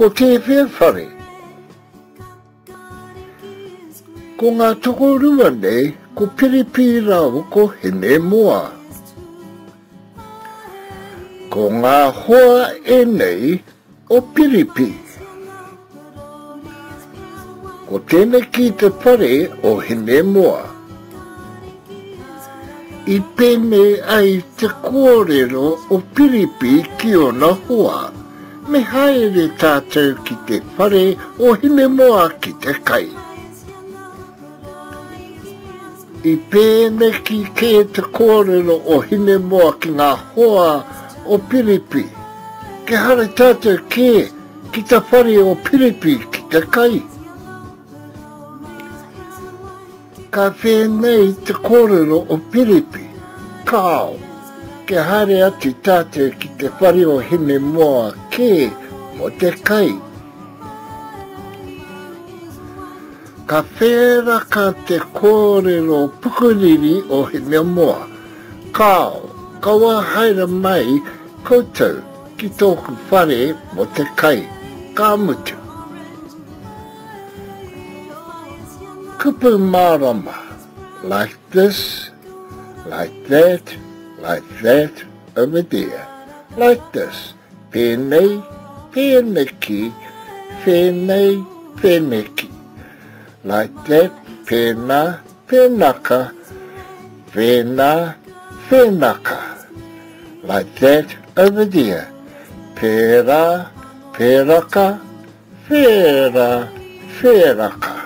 Ko tēwhea whare? Ko ngā tokorua nei ko Piripi rāua ko Hinemoa. Ko ngā hoa ēnei o Piripi. Ko tēneki te whare o Hinemoa. I pēnei ai te kōrero o Piripi ki ōna hoa, Me haere tātou ki te whare o Hinemoa ki te kai. I pēneki kē te kōrero o Hinemoa ki ngā hoa o Piripi, Kia haere tātou kē ki te whare o Piripi ki te kai. Ka whēnei te kōrero o Piripi, Kāo, kia haere atu tātou ki te whare o Hinemoa kē mō te kai. Ka whēraka te kōrero pukuriri o Hinemoa, Kāo, kaua haere mai koutou ki tōku whare mō te kai, ka mutu. Kupu mārama, like this, like that, like that, over there, like this. Pēnei, pēneki, whēnei, whēneki. Like that, pēnā, pēnaka, whēnā, whēnaka. Like that over there. Pērā, pēraka, whērā, whēraka.